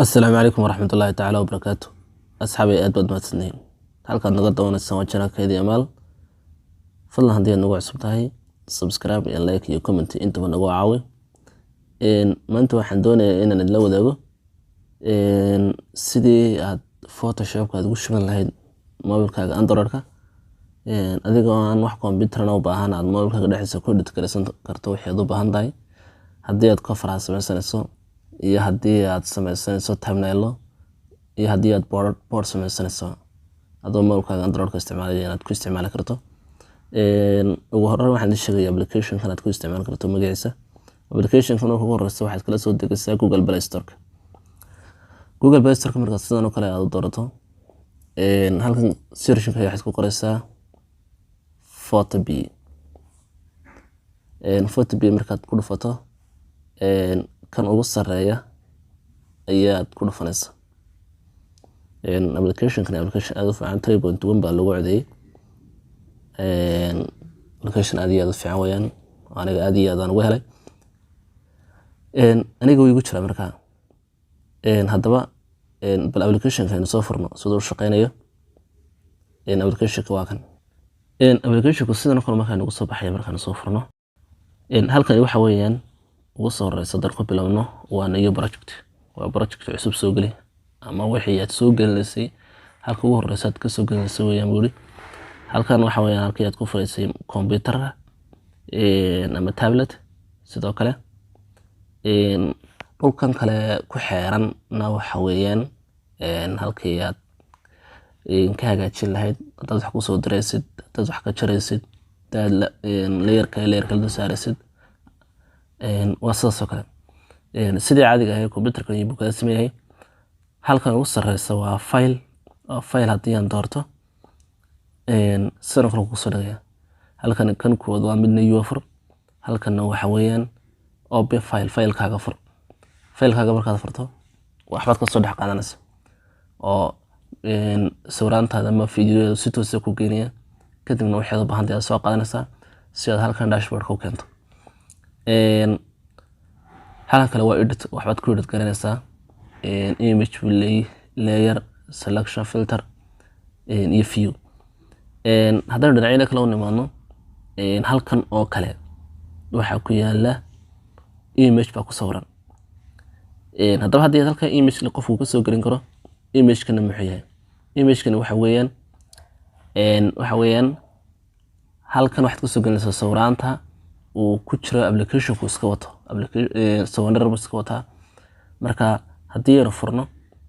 Asalaamu calaykum waraxmatullaahi tacaala wabarakaatu. Asxaabay, aad baad mahadsantihiin halkaad naga dawanaysaan. Waa channelkeedii Amaal. Fadlan, haddii aad nagu cusub tahay, subscribe iyo like iyo comment intaba nagu caawi. Maanta waxaan doonayaa inaan idla wadaago sidii aad Photoshopka aad ugu shuban lahayd mobilkaaga Androidka, adigoo aan wax computerna u baahan, aad mobilkaaga dhexdiisa ku edit garaysan karto wixii aad u baahan tahay, haddii aad cover aad sameysanayso iyo haddii aad sameysanayso thumbnailo iyo haddii aad board sameysanayso, adoo mobilkaaga Androidka isticmaalaya inaad ku isticmaali karto. Ugu horreyn waxaan idin sheegaya applicationkan aad ku isticmaali karto magaciisa. Applicationkan marka ugu horeysa waxaad kala soo degaysaa Google Play Store. Google Play Store markaad sidan oo kale aad u doorato, halkan searchinka waxaad ku qoraysaa Photopea. Photopea markaad ku dhufato, kan ugu sareeya ayaad ku dhufanaysaa. Applicationkan application aad u fiican, 3.1 baa lagu codeeyey. Application aad iyo aad u fiican weeyaan, aniga aad iyo aad aan ugu helay. Aniga wuu igu jiraa. Markaa haddaba bal applicationka aynu soo furno siduu u shaqeynayo. Applicationka waa kan. Applicationku sidan oo kale markaa nagu soo baxaya markaanu soo furno, halkani waxa weeyaan ugu soo horeysa haddaan ku bilowno waa new project, waa project cusub soo geli ama wixii aad soo gelinaysay halka ugu horeysa aad kasoo gelinaysay weeyaan buu yidhi. Halkan waxa weeyaan halkii aad ku furaysay computerka ama tablet. Sidoo kale dhulkan kale ku xeeranna waxa weeyaan halkii aad ka hagaajin lahayd, haddaad wax kusoo diraysid, haddaad wax ka jaraysid, hadaad layer kale layer kale dul saaraysid, waa sidaas oo kale. Sidii caadiga ahayd computerka ayuu kala sameeyahay. Halkan ugu sareysa waa file. Waa file haddii aan doorto, sidan oo kale kusoo dhigaya. Halkan kan koowaad waa mid new fur. Halkanna waxa weeyaan open file, filekaaga fur. Filekaaga markaad furto, waxbaad kasoo dhex qaadanaysa oo sawiraantaada ama fiidiyoyada si toosa ku geynaya. Kadibna waxaad u baahantahay aad soo qaadanaysaa si aad halkan dashboardka u keento. Halkan kale waa edit, waxbaad ku edit garanaysaa. Image buu leeyahay, layer, selection, filter iyo view. Haddaynu dhinacyada kale u nimaadno, halkan oo kale waxaa ku yaala image baa ku sawiran. Haddaba haddii halkan image qofku kasoo gelin karo, imagekana muxuu yahay? Imagekana waxa weeyaan halkan waxaad kasoo gelinaysaa sawiraanta uu ku jiro applicationku iska wato. Sawirro buu iska wataa. Marka haddii aynu furno,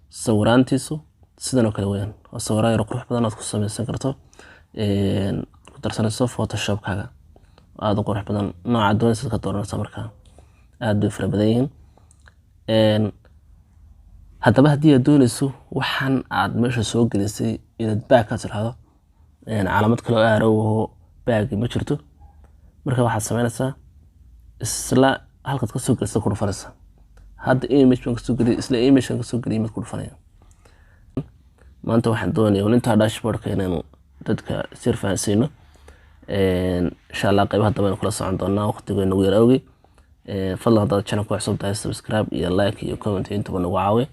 sawiraantiisu sidan oo kale weeyaan. Waa sawiro yar qurux badan aad ku sameysan karto, ku darsanayso Photoshopkaaga, aada u qurux badan. Nooca doonaysa ka dooranaysa. Markaa aad bay fara badan yihiin. Haddaba haddii aad doonayso waxaan aad meesha soo gelisay inaad back ka tiraahdo, calaamad kale oo arrow oo back ma jirto. Marka waxaad sameynaysaa, isla halkaad kasoo gelisa ku dhufanaysaa. Hadda image baan kasoo geliyay, isla imagekan kasoo geliyay mid ku dhufanaya. Maanta waxaan doonaya intaa dashboardka inaynu dadka sir fahansiino. Insha Allah qaybaha dambe aynu kula socon doonaa, waqtigu inagu yar awgey. Fadlan, haddaad channel ku cusub tahay, subscribe iyo like iyo comment intaba nagu caawi.